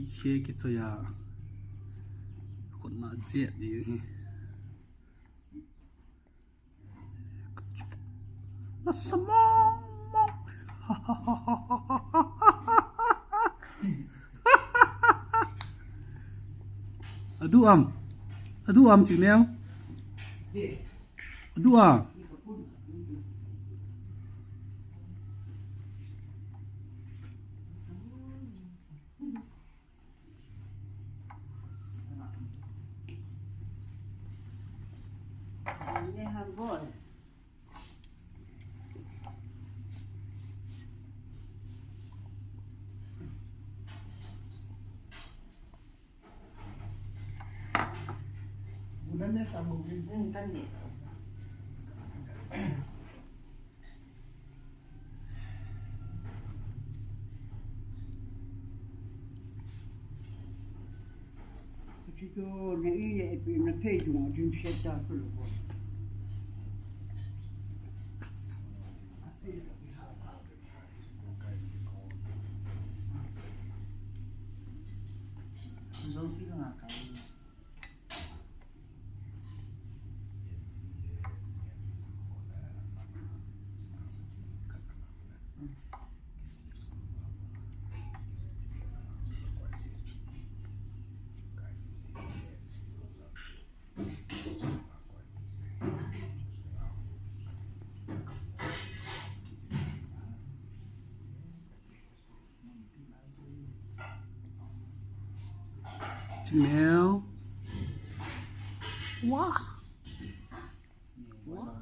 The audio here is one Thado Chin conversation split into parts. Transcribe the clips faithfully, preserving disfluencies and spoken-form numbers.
Che kichoi a. Khut na jet ding hi. Nasa mong mong. Adu am. Adu am Chingneo. Adu am. Chingneo. Wah. Wah.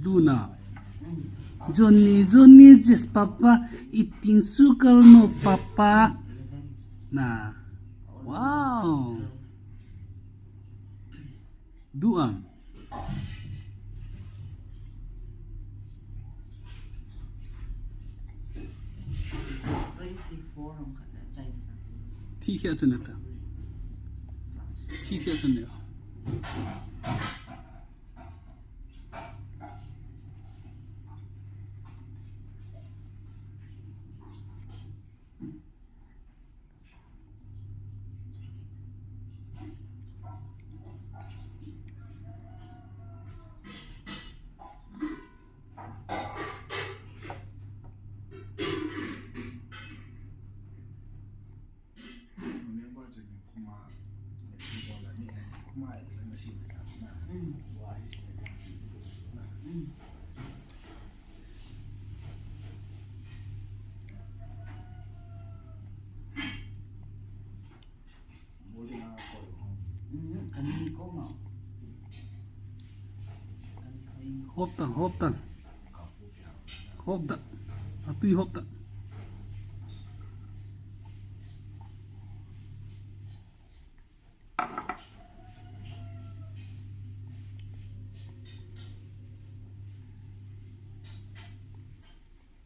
Duna. Johnny, Johnny, yes, Papa, eating sugar, no, Papa. Na. Wow. Du am. Thi khia chu neta. Thi khia chu neta. Hop tan, hop tan. Hop tan. Atui hop tan.